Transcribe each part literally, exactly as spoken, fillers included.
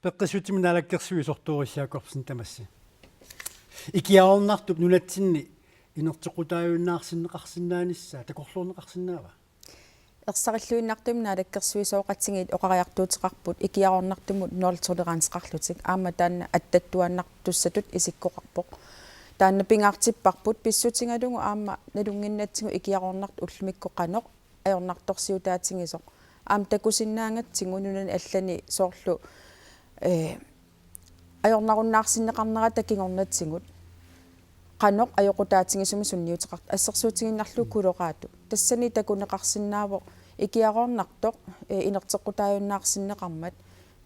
Peqqissutsimut naalakkersuisoq Doris Jakobsen, tamassi. Ikiaroornartup nunatsinni inerteqqutaajunnaarsinneqarsinnaanissaa takorloorneqarsinnaava? Ersarilluinnartumik naalakkersuisooqatigiit oqariartuuteqarput ikiaroornartumut nul toleranceqarlutik, aamma taanna attattuaannartussatut isikkoqarpoq. Taanna pingaartipparput pissutigalugu aamma nalunnginnatsigu ikiaroornartoq ullumikkut qanoq ajornartorsiutaatigisoq. Aamma takusinnaagatsigu nunani allani soorlu, eh, ajornarunnaarsinneqarnerata kingornatigut qanoq ajoqutaatigisumik sunniuteqartoq, assersuutigiinnarlugu Colorado. Tassani takuneqarsinnaavoq ikiaroornartoq, eh, inerteqqutaajunnaarsinneqarmat.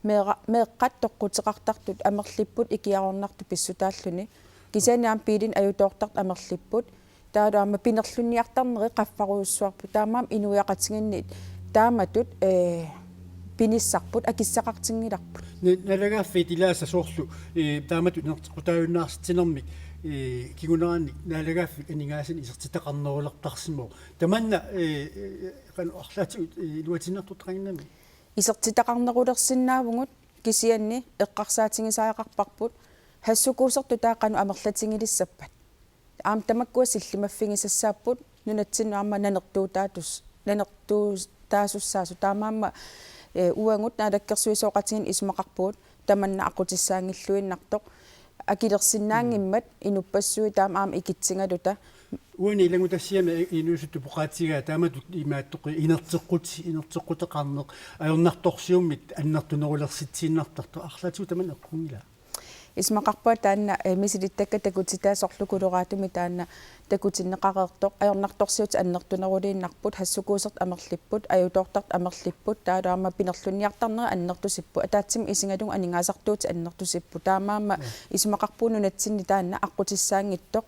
Meera-, meeqqat toqquteqartartut amerlipput ikiaroornartoq pissutaalluni. Kisianni aamma biilinik ajutoortartut amerlipput. Taavalu aamma pinerlunniartarneri qaffarujussuarput. Taamaammat inuiaqatigiinni taamatut, eh, pinissarput akissaqartinngilarput. Na-, naalagaaffiit ilaasa soorlu, eh, taamatut inerteqqutaajunnaarsitsinermik, eh, kingunerannik naalagaaffiit aningaasanik isertitaqarnerulertarsimavoq. Tamanna, eh, eh, qanoq arlaatigut, eh, iluatinnartortaqanngimmat? Isertitaqarnerulersinnaavugut, kisianni eqqarsaatigisariaqarparput hassukuusertut taava qanoq amerlatigilissappat. Aamma tamakkua sillimaffigisassaapput nunatsinnut aamma nanertuutaatus-, nanertuutaasussaasut. Taamaammat, eh, uagut naalakkersuisooqatigiinni isumaqarpugut tamanna aqqutissaanngilluinnartoq. Akilersinnaanngimmat inuppassuit taama aamma ikitsigaluta. Uani ilanngutassiami inuusuttut oqaatigaa taamatut imaattoq inerteqqut-, inerteqquteqarneq ajornartorsiummik annertunerulersitsiinnartartoq, arlaatigut tamanna eqqunngilaa? Isumaqarpunga taanna, eh, misilittakkat takutitai soorlu Coloradomi taanna takutinneqareertoq, ajornartorsiutit annertuneruliinnarput, hassukuusertut amerlipput, ajutoortartut amerlipput, taavalu aamma pinerlunniartarneri annertusipput, ataatsimut isigalugu aningaasartuutit annertusipput. Taamaammat isumaqarpunga nunatsinni taanna aqqutissaanngitsoq.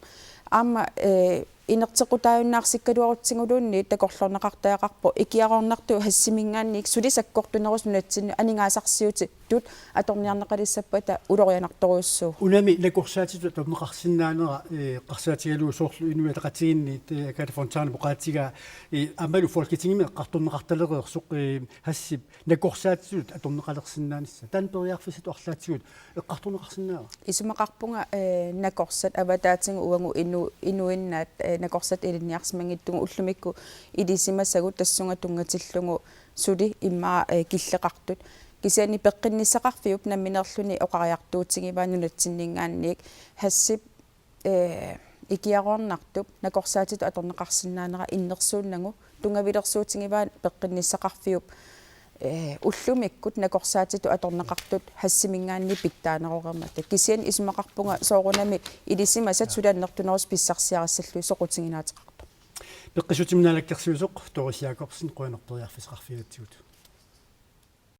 Aamma, eh, inerteqqutaajunnaarsikkaluarutsiguluunniit takorloorneqartariaqarpoq ikiaroornartut hashiminngaanniit suli sakkortunerusoq nunatsinnut aningaasarsiutitut atorniarneqalissappata ulorianartorujussuuvoq. Unami nakorsaatitut atorneqarsinnaanera, eh, eqqarsaatigalugu soorlu Inuit Ataqatigiinni, eh, Agathe Fontana oqaatigaa, eh, aammalu Folketingimi eqqartorneqartalereersoq, eh, haship nakorsaatitut atorneqalersinnaanissaa. Taanna periarfissatut arlaatigut eqqartorneqarsinnaava? Isumaqarpunga, eh, nakorsat avataatigut uagut inu-, inuinnaat, eh, nakorsat ilinniarsimanngitsugut ullumikkut ilisimasagut tassunga tunngatillugu suli immaqa, eh, killeqartut. Kisianni peqqinnissaqarfiup nammineerluni oqariartuutigivaa nunatsinninngaanniit haship, eh, ikiaroornartup nakorsaatitut atorneqarsinnaanera innersuunnagu tunngavilersuutigivaa peqqinnissaqarfiup, eh, ullumikkut nakorsaatitut atorneqartut hashiminngaanniit pitsaaneroreermata. Kisianni isumaqarpunga soorunami ilisimasat suli annertunerusut pissarsiarissallugit soqutiginaateqartoq. Peqqissutsimut naalakkersuisoq Doris Jakobsen, qujanaq periarfissaqarfigigatsigut.